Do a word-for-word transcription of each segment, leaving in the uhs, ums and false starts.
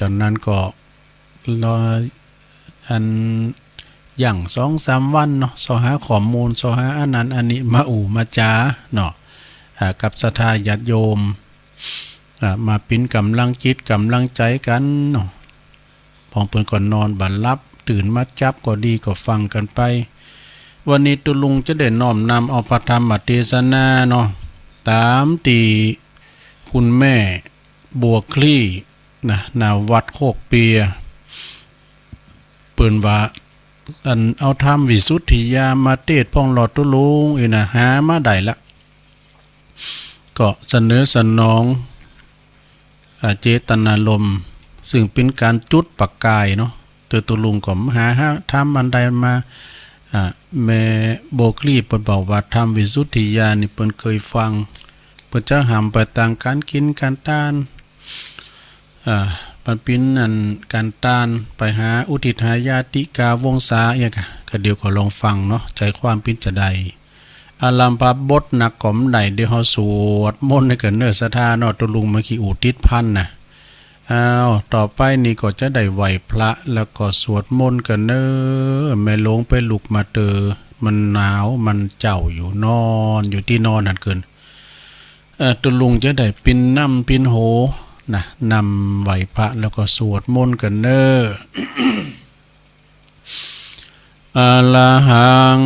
จากนั้นก็รออันอย่างสองสามวันเนาะ เซาะหาข้อมูล เซาะหาอันนั้นอันนี้มาอู้มาจ๋าเนาะ อ่า กับศรัทธาญาติโยม อ่า มาเป๋นกำลังจิตกำลังใจ๋กั๋นเนาะ พ่องเปิ้นก็นอนบ่หลับ ตื่นมาจับก็ดี ก็ฟังกั๋นไป วันนี้ตุ๊ลุงจะได้น้อมนำเอาพระธรรมเตสนาเนาะ ต๋ามตี้คุณแม่บัวคลี่นะ ณ วัดโคกเปีย เปิ้นว่า อันเอาธรรมวิสุทธิญาณมาเตสน์พ่องลอตุ๊ลุงอี้นะ หามาได้ละ ก็เสนอสนอง อ่า เจตนารมณ์ ซึ่งเป๋นก๋านจุดประกายเนาะ เตื้อตุ๊ลุงก็หา หาธรรมอันใดมา อ่า แม่บัวคลี่เปิ้นบอกว่าธรรมวิสุทธิญาณนี่เปิ้นเกยฟัง เปิ้นจะหามไปตางก๋านกิ๋นก๋านตาน อ่า มันเป๋นอันก๋านตาน ไปหาอุทิศหาญาติกาวงศาเอียงกะ ก็เดี๋ยวก็ลองฟังเนาะ ใจ๋ความเป๋นจาใด อารัมภบทหนักก็บ่ได้ เดี๋ยวเฮาสวดมนต์ให้กั๋นเน้อศรัทธาเนาะ ตุ๊ลุงมาขี้อู้ติดพันนะ อ้าว ต่อไปนี้ก็จะได้ไหว้พระ แล้วก็สวดมนต์กั๋นเน้อ แม่หลวงไปลุกมาเต๊อะ มันหนาว มันเจ้าอยู่ นอนอยู่ตี้นอนหั้นเกิน เอ่อ ตุ๊ลุงจะได้ปินน้ำปินโหนะ นำไหว้พระแล้วก็สวดมนต์กั๋นเน้อ อะระหัง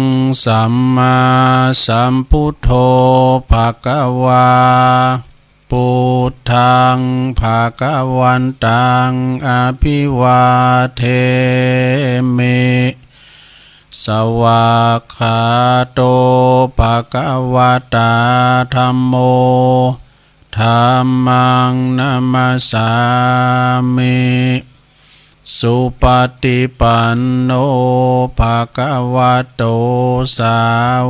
สัมมาสัมพุทโธ ภะคะวา พุทธัง ภะคะวันตัง อะภิวาเทมิ สวากขาโต ภะคะวะตา ธัมโม ธัมมัง นะมัสสามิ สุปะฏิปันโน ภะคะวะโต สา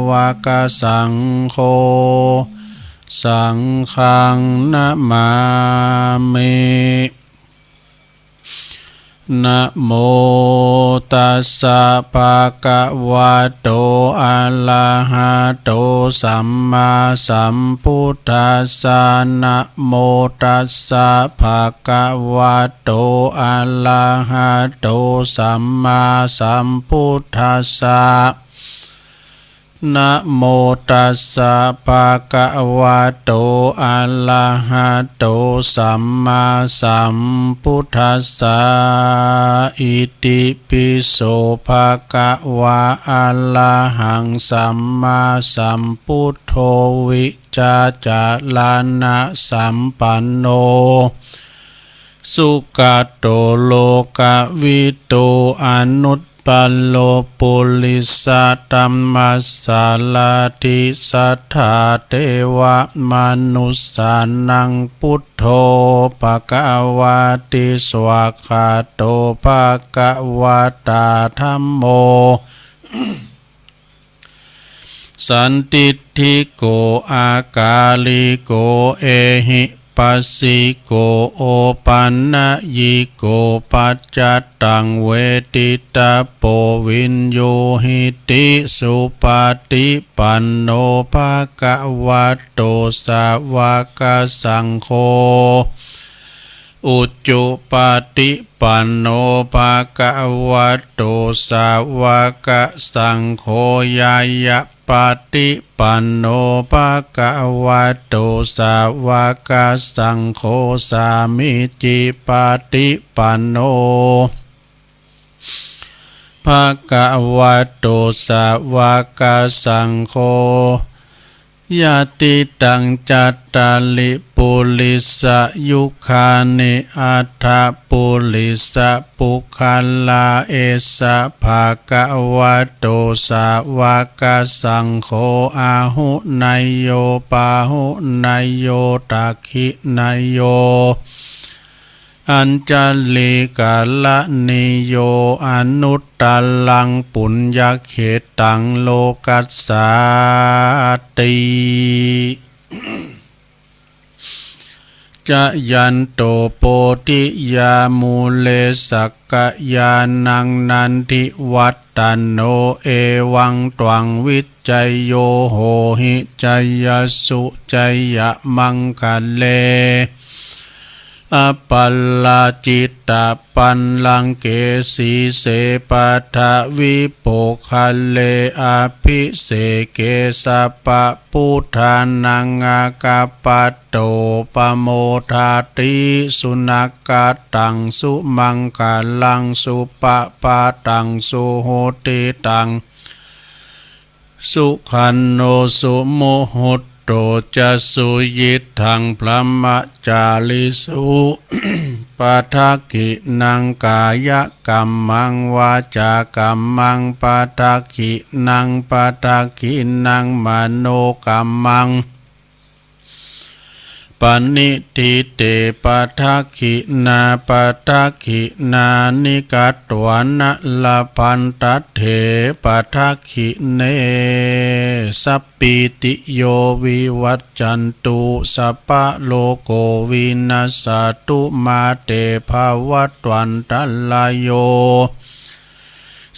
วะกะสังโฆ สังฆัง นะมามิ นะโมตัสสะ ภะคะวะโต อะระหะโต สัมมาสัมพุทธัสสะ นะโมตัสสะ ภะคะวะโต อะระหะโต สัมมาสัมพุทธัสสะ นะโมตัสสะ ภะคะวะโต อะระหะโต สัมมาสัมพุทธัสสะ อิติปิโส ภะคะวะ อะระหัง สัมมาสัมพุทโธ วิชชาจารณะสัมปันโน สุขะโต โลกะวิทู อนุตตะโร ปุริสะธัมมะสารถิ สัทธา เทวะ มนุสสานัง พุทโธ ภะคะวาติ สวากขาโต ภะคะวะตา ธัมโม สันทิฏฐิโก อากาลิโก เอหิปัสสิโก โอปันนยิโก ปัจจัตตัง เวทิตะโพ วิญญูหิติ สุปะฏิปันโน ภะคะวะโต สาวะกะสังโฆ อุจุปะฏิปันโน ภะคะวะโต สาวะกะสังโฆ ญาณปะฏิปันโน ภะคะวะโต สาวะกะสังโฆ สามีจิปะฏิปันโน ภะคะวะโต สาวะกะสังโฆ ยะติตัง จัตตาริ ปุริสะยุคานิ อัตถะ ปุริสะปุคคลา เอสะ ภะคะวะโต สาวะกะสังโฆ อาหุเนยโย ปาหุเนยโย ทักขิเนยโย อัญชลีกะระณีโย อนุตตะรัง ปุญญะเขตตัง โลกัสสาติ จะยันโต โพธิยามูเล สักกะยานัง นันทิวัตตะโน เอวังตวัง วิชชะโย โหหิ จะยะสุ จะยะมังคะเล อปราจิตปัลลังเก สีเส ปะทะวิโปคคะเล อะภิเสเก สัพพะพุทธานัง อาคัปปะโต ปะโมทาติ สุนักขะตัง สุมังคะลัง สุปะปะตัง สุหุติตัง สุขันโน สุมุหุตโต จะ สุยิตถัง บรหมจาริสุ ปะทักขิณัง กายะกัมมัง วาจากัมมัง ปะทักขิณัง ปะทักขิณัง มโนกัมมัง ปะนิทธิเต ปะทักขิณา ปะทักขิณานิ กัตวานะ ละพันตัตเถ ปะทักขิเณ สัพพีติโย วิวัชชันตุ สัพพะโรโค วินัสสะตุ มาเต ภะวัตวันตะราโย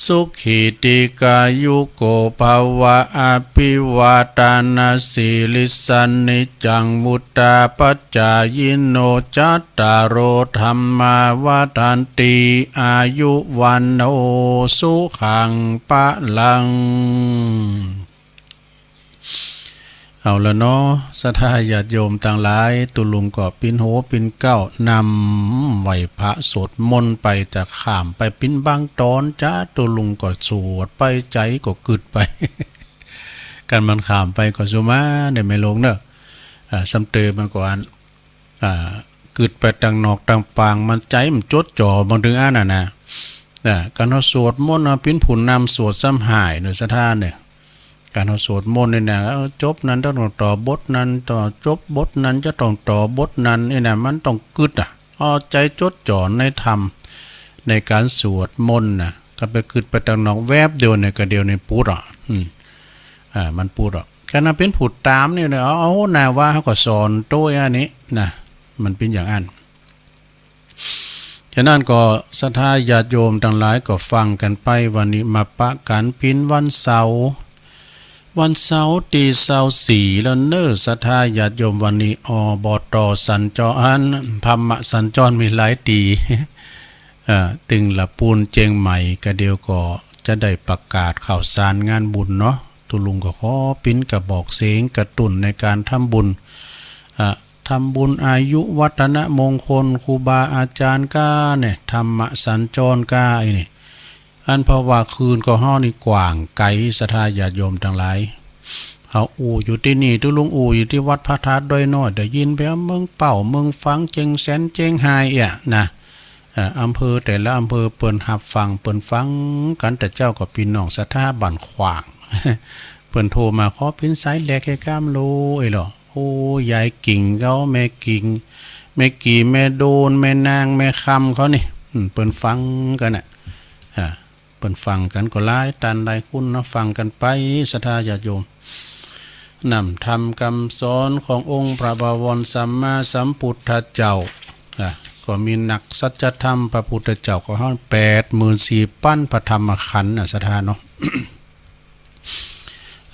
สุขี ทีฆายุโก ภะวะ อะภิวาทานะสีลิสสะ นิจจัง วุฑฒาปะจายิโน จัตตาโร ธัมมา วัฑฒันติ อายุ วัณโณ สุขัง พะลัง เอาละเนาะ ศรัทธาญาติโยมตังหลาย ตุ๊ลุงก็ปิ้นโฮปิ้นเก๊านำไหว้พระสวดมนต์ไป จะข้ามไปปิ้นบางตอนจ้า ตุ๊ลุงก็สวดไป ใจ๋ก็กึ๊ดไป คันมันข้ามไปก็สุมาเน่อแม่หลวงเนาะ อ่า ซ้ำเติมมันก็อัน อ่า กึ๊ดไปตังนอกตังปาง มันใจ๋มันจดจ่อบางเทื่ออันน่ะนะ อ่า คันเฮาสวดมนต์ เฮาปิ้นผู้นำสวดซ้ำหายเนาะ ศรัทธาเน่อ คันเฮาสวดมนต์นี่นะ เออ จบนั้นจะต้องต่อบทนั้น ต่อ จบบทนั้นจะต้องต่อบทนั้น นี่นะ มันต้องกึ๊ดอ่ะ เอาใจ๋จดจ่อในธรรม ในการสวดมนต์นะ คันไปกึ๊ดไปตังนอกแวบเดียวเนี่ย ก็เดี๋ยวนี้ปูดอ่ะ อืม อ่า มันปูดอ่ะ คันเฮาปิ้นผู้ตามนี่นะ เอา เอาหน้าว่าเฮาก็สอนโตอันนี้นะ มันปิ้นอย่างอั้น ฉะนั้นก็ศรัทธาญาติโยมตังหลายก็ฟังกั๋นไป วันนี้มาปะกั๋นปิ้นวันเสาร์ วันเสาร์ตี้ซาวสี่แล้วเน่อ ศรัทธาญาติโยม วันนี้ อ บ ต สัญจร ธรรมสัญจรมีหลายตี้ เอ่อ ตึงละปูนเจียงใหม่ ก็เดี๋ยวก็จะได้ประกาศข่าวสารงานบุญเนาะ ตุ๊ลุงก็ขอปิ้นกระบอกเสียงกระตุ้นในการทำบุญ อ่ะ ทำบุญอายุวัฒนมงคลครูบาอาจารย์ก้าเนี่ย ธรรมสัญจรก้าไอ้นี่ อันเพราะว่าคืนก็ฮ้อนนี่กว้างไกล ศรัทธาญาติโยมตังหลาย เฮาอู้อยู่ตี้นี่ ตุ๊ลุงอู้อยู่ตี้วัดพระธาตุดอยน้อย ได้ยินไปเมืองเป้า เมืองฝาง เจียงแสน เจียงฮายเอี้ยนะ เอ่อ อำเภอแต่ละอำเภอเปิ้นฮับฟัง เปิ้นฟังกั๋นแต่เจ้าก็ปี้น้องศรัทธาบ้านขว้าง เปิ้นโทรมาขอปิ้นสายแหลกแค่ก้ามโลเอ้ยเหรอ โอ้ ยายกิ่งเขา แม่กิ่ง แม่กี่ แม่โดน แม่นาง แม่คำเขานี่ อืม เปิ้นฟังกั๋นน่ะ อ่า เปิ้นฟังกั๋นก็หลายต้านหลายคนเนาะ ฟังกั๋นไป ศรัทธาญาติโยม นำธรรมคำสอนขององค์พระบวรสัมมาสัมพุทธเจ้า อ่ะ ก็มีหลักสัจธรรมพระพุทธเจ้าก็ฮ้อนแปดหมื่นสี่ปันพระธรรมขันธ์น่ะ ศรัทธาเนาะ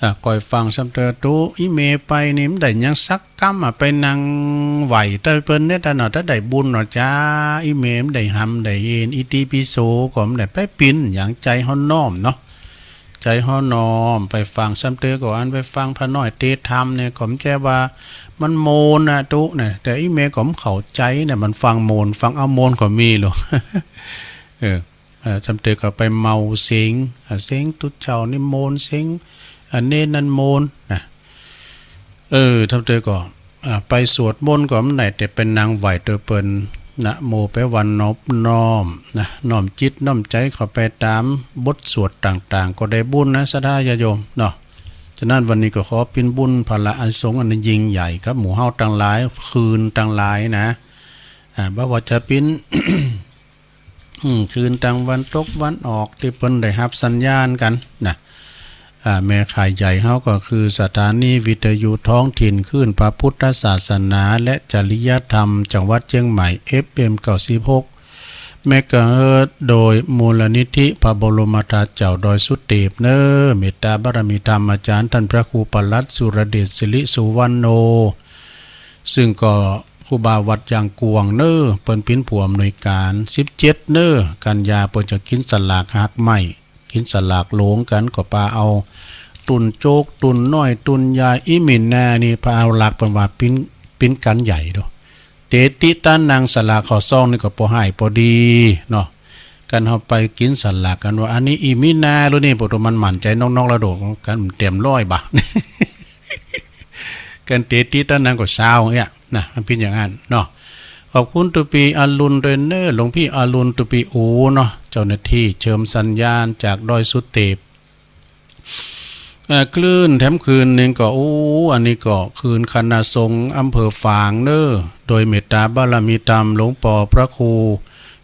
อ่ะ ก่อยฟังซ้ำเตอตุ๊ อีเมไปนี่มันได้หยังสักกำอ่ะ ไปนั่งไหว้เตอเปิ้นเนี่ย ถ้าหน่อยถ้าได้บุญหน่อยจ้า อีเมมันได้หำได้เอน อิติปิโสก็มันได้ไปปิ้นอย่างใจ๋ฮ้อนน้อมเนาะ ใจ๋ฮ้อนน้อม ไปฟังซ้ำเตอก็อันไปฟังพระน้อยเทศน์ธรรมเนี่ย ก็มันแจ้ว่ามันโมนนะตุ๊เนี่ย แต่อีเมก็มันเข้าใจ๋เนี่ย มันฟังโมน ฟังเอาโมนก็มีหรอก เออ เอ่อ ทำเตอก็ไปเมาเสียง อ่า เสียงตุ๊เจ้านี่โมน เสียง อ่า เณรนั้นโมนนะ เออ ทำเตอก็ อ่า ไปสวดมนต์ก็มันได้แต่ไปนั่งไหว้เตอเปิ้น นะโมแปลว่าน้อมน้อมนะ น้อมจิตน้อมใจ๋เข้าไปต๋ามบทสวดต่างๆ ก็ได้บุญนะ ศรัทธาญาติโยมเนาะ ฉะนั้นวันนี้ก็ขอปิ้นบุญผละอานิสงส์อันยิ่งใหญ่กับหมู่เฮาตังหลาย คืนตังหลายนะ อ่า บ่ว่าจะปิ้น อืม คืนตางวันตกวันออกตี้เปิ้นได้ฮับสัญญาณกั๋นนะ อ่า แม่ข่ายใหญ่เฮาก็คือสถานีวิทยุท้องถิ่นคลื่นพระพุทธศาสนาและจริยธรรมจังหวัดเชียงใหม่ เอฟเอ็ม เก้าสิบหก เมกะเฮิรตซ์ โดยมูลนิธิพระบรมธาตุเจ้าดอยสุเตปเนอ เมตตาบารมีธรรมอาจารย์ท่านพระครูปลัดสุรเดช สิริสุวรรณโณ ซึ่งก็ ครูบาวัดยางกวางเนอ เปิ้นเป๋นผู้อำนวยก๋าน สิบเจ็ดเนอ กันยาเปิ้นจะกิ๋นสลากหากไม้ กิ๋นสลากหลวงกั๋น ก็ปาเอาตุ๊นโจ๊ก ตุ๊นน้อย ตุ๊นใหญ่ อิหมีนานี่ ปาเอาหลักเปิ้นว่าเป๋น เป๋นกั๋นใหญ่โด เต๋ติตานัง สลากเข้าซองนี่ก็ปอฮ้ายปอดีเนาะ กันเฮาไปกิ๋นสลากกั๋นว่า อันนี้อิหมีนาลูนี่ ปอตัวมันหมั่นใจ๋นอกๆ แล้วโด กันเต๋มร้อยบาท กันเต๋ติตานังก็ซาวเอี้ยนะ มันเป๋นอย่างนั้นเนาะ ขอบคุณตุ๊ปีอรุณด้วยเนอ หลวงพี่อรุณตุ๊ปีอู๋เนาะ เจ้าหน้าที่เชิมสัญญาณจากดอยสุเตป เอ่อ คลื่นแถมคืนหนึ่งก็ โอ้ อันนี้ก็คลื่นคณะสงฆ์อำเภอฝางเนอ โดยเมตตาบารมีธรรมหลวงปอพระครู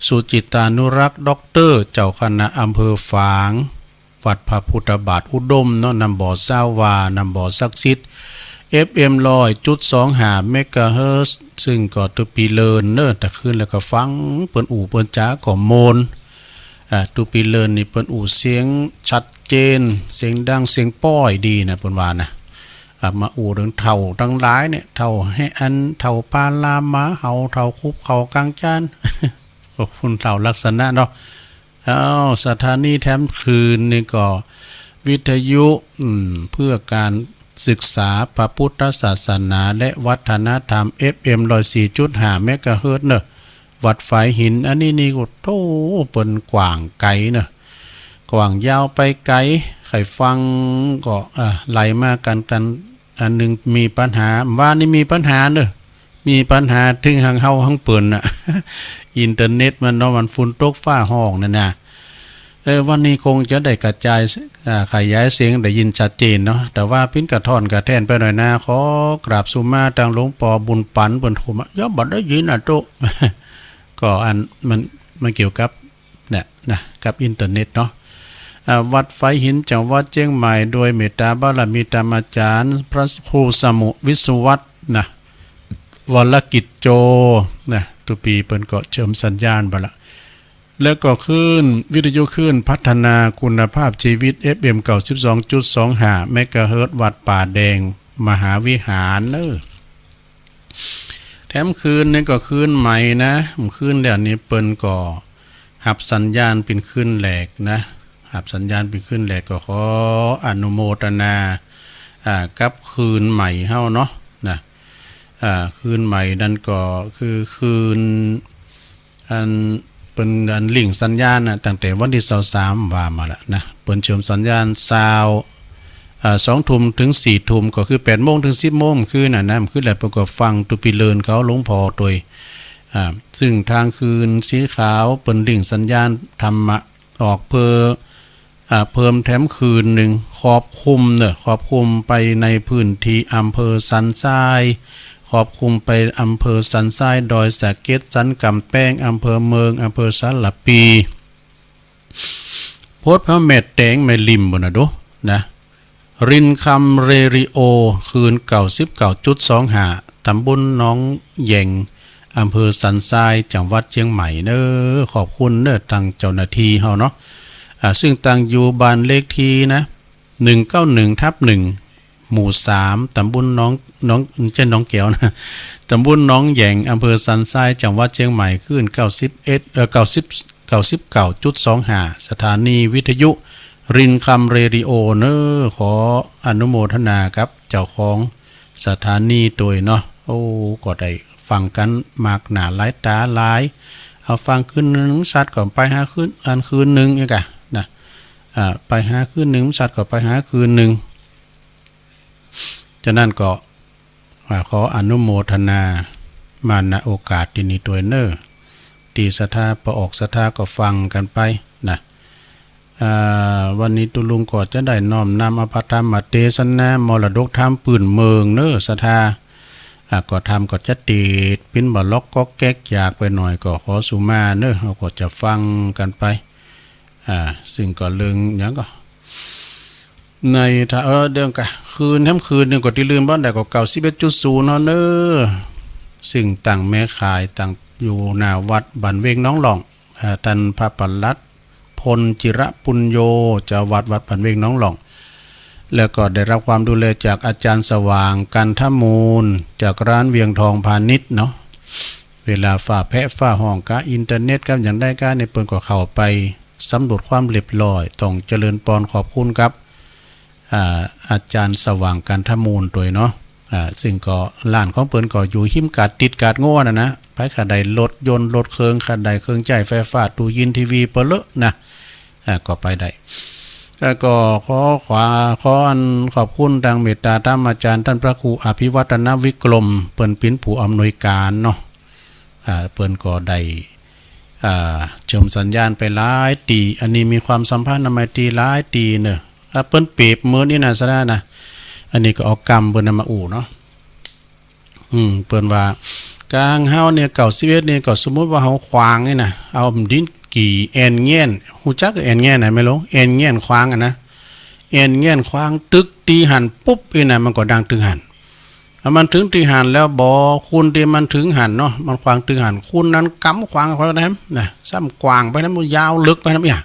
สุจิตตานุรักษ์ด็อกเตอร์ เจ้าคณะอำเภอฝาง วัดพระพุทธบาทอุดมเนาะ น้ำบ่อซาวา น้ำบ่อศักดิ์สิทธิ์ เอฟเอ็มร้อยจุดสองห้าเมกะเฮิรตซ์ ซึ่งก็ตุ๊ปีเลินเนอ แต่คืนแล้วก็ฟังเปิ้นอู้เปิ้นจาก็ม่วน อ่า ตุ๊ปีเลินนี่เปิ้นอู้เสียงชัดเจน เสียงดัง เสียงป้อยดีนะ เปิ้นว่านะ อ่า มาอู้เถิงเฒ่าตังหลายเนี่ย เฒ่าแฮอัน เฒ่าปาลาหมาเห่า เฒ่าคุบเข่ากลางจาน พวกคุณเฒ่าลักษณะเนาะ อ้าว สถานีแถมคืนนี่ก็วิทยุ อืม เพื่อการศึกษาพระพุทธศาสนาและวัฒนธรรม เอฟเอ็มร้อยสี่จุดห้าเมกะเฮิรตซ์เนอะ วัดฝายหิน อันนี้นี่ก็โธ่ เปิ้นกว้างไกลเนอะ กว้างยาวไปไกล ใค่ฟังก็ อ่า ไล่มากั๋น กั๋น อันหนึ่งมีปัญหา ว่านี่มีปัญหาเนอะ มีปัญหาเถิงหั้งเฮาหั้งเปิ้นน่ะ อินเทอร์เน็ตมันเนาะ มันฝนตกฟ้าฮ้องนั่นน่ะ เออ วันนี้คงจะได้กระจาย อ่า ขยายเสียงได้ยินชัดเจนเนาะ แต่ว่าปิ้นกระท่อนกระแท่นไปหน่อยนะ ขอกราบสุมาตางหลวงปอบุญปัน เปิ้นโทรมา ยังบ่ได้ยินน่ะโต ก็อันมัน มันเกี่ยวกับ เนี่ยนะ กับอินเทอร์เน็ตเนาะ อ่า วัดฝายหิน จังหวัดเจียงใหม่ โดยเมตตาบารมีธรรมอาจารย์ พระครูสมุวิศวัตรนะ วรกิจโจ นะ ตุ๊ปีเปิ้นก็เจิมสัญญาณไปละ แล้วก็คลื่นวิทยุคลื่นพัฒนาคุณภาพชีวิต เอฟเอ็มเก้าสิบสองจุดสองห้าเมกะเฮิรตซ์ วัดป่าแดงมหาวิหารเนอ แถมคลื่นนี่ก็คลื่นใหม่นะ คลื่นเดี๋ยวนี้เปิ้นก็หับสัญญาณเป๋นคลื่นแรกนะ หับสัญญาณเป๋นคลื่นแรกก็ขออนุโมทนา อ่า กับคลื่นใหม่เฮาเนาะ นะ อ่า คลื่นใหม่นั่นก็คือคลื่น อันเปิ้นอันลิงก์สัญญาณน่ะ ตั้งแต่วันตี้ซาวสามว่ามาละนะ เปิ้นเจิมสัญญาณซาว อ่า สองทุ่มเถิงสี่ทุ่ม ก็คือแปดโมงเถิงสิบโมงคืนน่ะนะ คืนแล้วเปิ้นก็ฟังตุ๊ปีเลินเขาหลวงพ่อตวย อ่า ซึ่งทางคลื่นสีขาวเปิ้นลิงก์สัญญาณธรรมะออกเพื่อ อ่า เพิ่มแถมคลื่นหนึ่ง ครอบคลุมเนอะ ครอบคลุมไปในพื้นที่อำเภอสันทราย ครอบคลุมไปอำเภอสันทราย ดอยสะเก็ด สันกำแพง อำเภอเมือง อำเภอสารภี โพธิ์พระแม่แตงแม่ริมปู้นน่ะโด นะ รินคำเรดิโอ คลื่นเก้าสิบเก้าจุดสองห้า ตำบลหนองแหย่ง อำเภอสันทราย จังหวัดเชียงใหม่เนอะ ขอบคุณเนอะ ทางเจ้าหน้าที่เฮาเนาะ อ่า ซึ่งตั้งอยู่บ้านเลขที่นะ หนึ่งเก้าหนึ่งทับหนึ่ง หมู่สาม ตำบลหนอง หนอง ไม่ใช่หนองแก้วนะ ตำบลหนองแหย่ง อำเภอสันทราย จังหวัดเชียงใหม่ คลื่นเก้าสิบเอ็ด เอ่อ เก้าสิบ เก้าสิบเก้าจุดสองห้า สถานีวิทยุ รินคำเรดิโอเนอะ ขออนุโมทนากับเจ้าของสถานีตวยเนาะ โอ้ ก็ได้ฟังกั๋นมากหน้าหลายต๋าหลาย เอาฟังคืนหนึ่งสัตว์ก็ไปหาคืน อันคืนหนึ่งเองกะนะ อ่า ไปหาคืนหนึ่งสัตว์ก็ไปหาคืนหนึ่ง ฉะนั้นก็ อ่า ขออนุโมทนามา ณ โอกาสตี้นี้ตวยเนอะ ตี้ศรัทธา บ่ออกศรัทธาก็ฟังกั๋นไปนะ อ่า วันนี้ตุ๊ลุงก็จะได้น้อมนำเอาพระธรรมเตสนา มรดกธรรมปื้นเมืองเนอะ ศรัทธา อ่า ก็ธรรมก็จะติดปิ้นบ่ล็อกก๊อกแก๊กอยากไปหน่อย ก็ขอสุมาเนอะ เฮาก็จะฟังกั๋นไป อ่า ซึ่งก็เรื่องหยังก็ ในถ้า เออ เดี๋ยวกะ คลื่นแถมคลื่นหนึ่งก็ตี้ลืมบ่ได้ก็ เก้าสิบเอ็ดจุดศูนย์ เฮาเนอะ ซึ่งตั้งแม่ข่ายตั้งอยู่หน้าวัดบ้านเวงหนองหล่อง อ่า ต้านพระปลัด พลจิระปุญโญ เจ้าวัดวัดบ้านเวงหนองหล่อง แล้วก็ได้รับความดูแลจากอาจารย์สว่าง กันทมูล จากร้านเวียงทองพาณิชย์เนาะ เวลาฟ้าแผะฟ้าฮ้องกะ อินเทอร์เน็ตกับอย่างใดกะเนี่ย เปิ้นก็เข้าไปสำรวจความเรียบร้อย ต้องเจริญปอนขอบคุณครับ อ่า อาจารย์สว่างกันทมูลตวยเนาะ อ่า ซึ่งก็ร้านของเปิ้นก็อยู่ฮิมกาดติดกาดงัวน่ะนะ ไผข้าใดรถยนต์รถเครื่อง ข้าใดเครื่องใจ๊ไฟฟ้า ตู้เย็น ทีวี เปิ้นเลอะนะ อ่า ก็ไปได้ แล้วก็ขอขวา ขออันขอบคุณทางเมตตาธรรมอาจารย์ท่านพระครูอภิวัฒนวิกรม เปิ้นเป๋นผู้อำนวยการเนาะ อ่า เปิ้นก็ได้ อ่า ชมสัญญาณไปหลายตี้ อันนี้มีความสัมพันธ์อันไมตรีหลายตี้เนอะ อ่า เปิ้นเปรียบเหมือนนี่นะ สะดานะ อันนี้ก็เอากำเปิ้นนำมาอู้เนาะ อืม เปิ้นว่า กลางเฮาเนี่ย เก้าสิบเอ็ดเนี่ย ก็สมมุติว่าเฮาขวางนี่นะ เอาดินกี่แอ่นแง่น ฮู้จักแอ่นแง่นนะแม่หลวง แอ่นแง่นขวางอะนะ แอ่นแง่นขวางตึกตี้หั้นปุ๊บนี่นะ มันก็ดังตึงหั้น ถ้ามันถึงตี้หั้นแล้ว บ่อคูณตี้มันถึงหั้นเนาะ มันขวางตึงหั้น คูณนั้นกำขวางไปนำนะ ซ้ำกว้างไปนำ ยาวลึกไปนำเนี่ย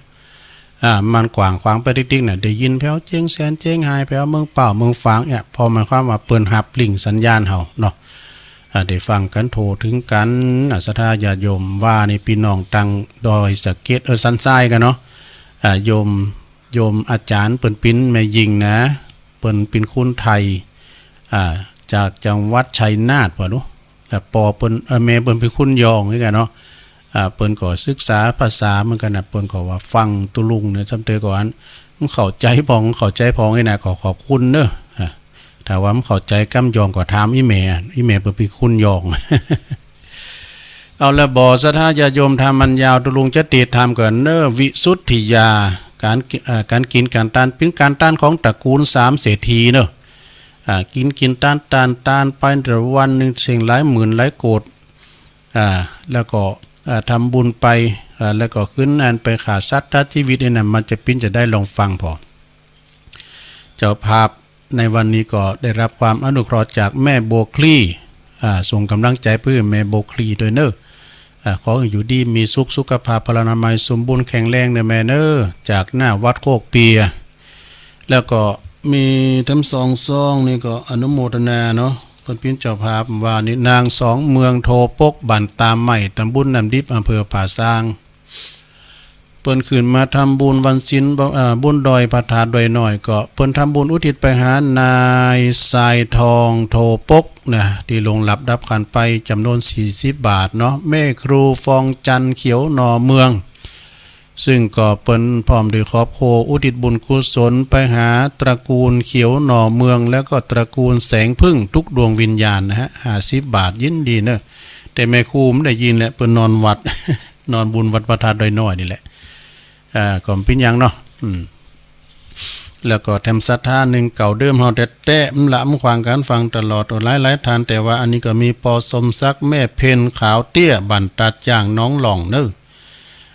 อ่า มันกว้างขวางไปติ๊กๆ น่ะ ได้ยินแผวเจียงแสนเจียงฮาย แผวเมืองเป้าเมืองฝางเนี่ย พอหมายความว่าเปิ้นฮับลิงก์สัญญาณเฮาเนาะ อ่า ได้ฟังกันทั่วถึงกัน อ่า ศรัทธาญาติโยมว่านี่ พี่น้องตังดอยสะเก็ด เออ สันทรายกันเนาะ อ่า โยม โยมอาจารย์เปิ้นเป๋นแม่ญิงนะ เปิ้นเป๋นคนไทย อ่า จากจังหวัดชัยนาทว่าดู แต่ปอเปิ้น เอ่อ แม่เปิ้นเป๋นคนยองคือกันเนาะ อ่า เปิ้นก็ศึกษาภาษาเหมือนกันนะ เปิ้นก็ว่าฟังตุลุงเนี่ย ซ้ำเตอก็อัน มันเข้าใจ๋พอง เข้าใจ๋พองนี่นะ ขอขอบคุณเนอะ อ่า ถ้าว่ามันเข้าใจ๋กำยองก็ถามอีแม่ อีแม่เปิ้นเป๋นคนยอง เอาละบ่อ ศรัทธาญาติโยม ถ้ามันยาวตุลุงจะติดตามกันเนอะ วิสุทธิยา การกิ- เอ่อ การกินการตาน เป๋นการตานของตระกูลสามเศรษฐีเนอะ อ่า กินกินตาน ตาน ตานไปแต่ละวันหนึ่งเสียงหลายหมื่นหลายโกด อ่า แล้วก็ อ่า ทำบุญไป อ่า แล้วก็ขึ้นอันไปฆ่าสัตว์ตัดชีวิตนี่นะ มันจะเป๋นจะใด ลองฟังผ่อ เจ้าภาพในวันนี้ก็ได้รับความอนุเคราะห์จากแม่บัวคลี่ อ่า ส่งกำลังใจ๋เปื้อแม่บัวคลี่ด้วยเนอะ อ่า ขอให้อยู่ดีมีสุข สุขภาพพลานามัยสมบูรณ์แข็งแรงเนอะแม่เนอะ จากหน้าวัดโคกเปีย แล้วก็มีทั้งสองซองนี่ก็อนุโมทนาเนาะ เปิ้นเป๋นเจ้าภาพว่านี่ นางสองเมืองโทปก บ้านตาไม้ ตำบลน้ำดิบ อำเภอผาซาง เปิ้นขึ้นมาทำบุญวันศีล เอ่อ บุญดอยพระธาตุดอยน้อย ก็เปิ้นทำบุญอุทิศไปหานายสายทองโทปกนะ ที่ล่วงลับดับขันธ์ไป จำนวนสี่สิบบาทเนาะ แม่ครูฟองจันทร์เขียวหน่อเมือง ซึ่งก็เปิ้นพร้อมด้วยครอบครัวอุทิศบุญกุศลไปหาตระกูลเขียวหน่อเมือง แล้วก็ตระกูลแสงผึ้งทุกดวงวิญญาณนะฮะ ห้าสิบบาท ยินดีเนอะ แต่แม่ครูบ่ได้ยินแหละ เปิ้นนอนวัด นอนบุญวัดพระธาตุดอยน้อยนี่แหละ อ่า ก็บ่เป๋นหยังเนาะ อืม แล้วก็แถมศรัทธาหนึ่งเก่าเดิมเฮาแต๊ๆ มันละมันขวางกันฟังตลอด โอ้ หลายๆ ท่าน แต่ว่าอันนี้ก็มีปอสมศักดิ์ แม่เพ็ญขาวเตี้ย บ้านตาดจ้าง หนองหล่องเนอะ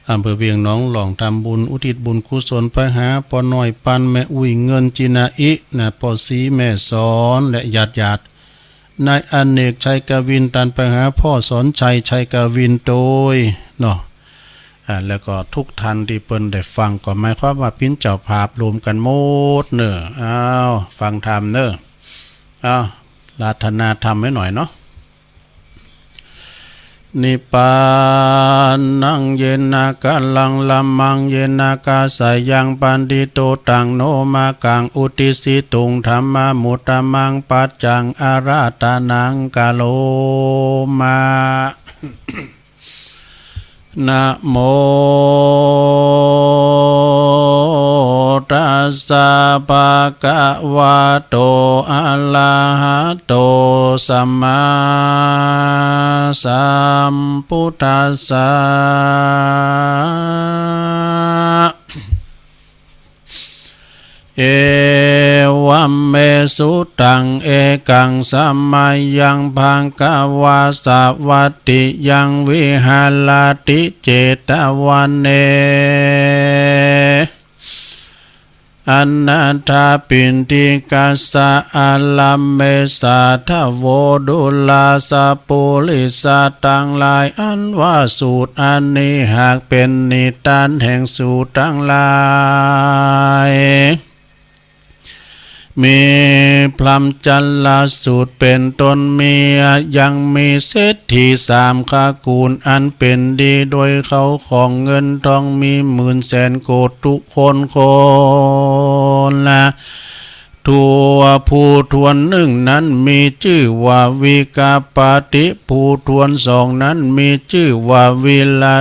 อำเภอเวียงหนองหล่อง ทำบุญอุทิศบุญกุศลไปหาปอน้อยปัน แม่อุ้ยเงินจินาอินะ ปอศรีแม่สอน และญาติๆ นายอเนกชัยกวิน ตันไปหาพ่อสอนชัยชัยกวินโตยเนาะ อ่า แล้วก็ทุกท่านที่เปิ้นได้ฟังก็หมายความว่าเป๋นเจ้าภาพรวมกันหมดเนอะ อ้าว ฟังธรรมเนอะ อ้าว อาราธนาธรรมไว้หน่อยเนาะ นิพพานัง เยนะ กะลัง ละมัง เยนะ กะสะยัง ปัณฑิโต ตัง โน มะกัง อุตติสสิตุง ธัมมามุตตะมัง ปัจจัง อาราธนัง กะโรมะ นะโมตัสสะ ภะคะวะโต อะระหะโต สัมมาสัมพุทธัสสะ เอวัมเม สุตัง เอกัง สะมะยัง ภะคะวา สะวัตติยัง วิหะระติ เจตะวะเน อะนะถะปิณฑิกัสสะ อะระเม สาธะโว ดูราสะปุริสะตังหลาย อันว่าสูตรอันนี้หากเป๋นนิทานแห่งสูตรตังหลาย มีพรหมจรรย์สูตรเป็นต้น มียังมีเศรษฐีสามตระกูลอันเป็นดี โดยเข้าของเงินทองมีหมื่นแสนโกฏทุกคนคนละ ทั่วผู้ถ้วนหนึ่งนั้นมีชื่อว่าวิกาปฏิ ผู้ถ้วนสองนั้นมีชื่อว่าวิลา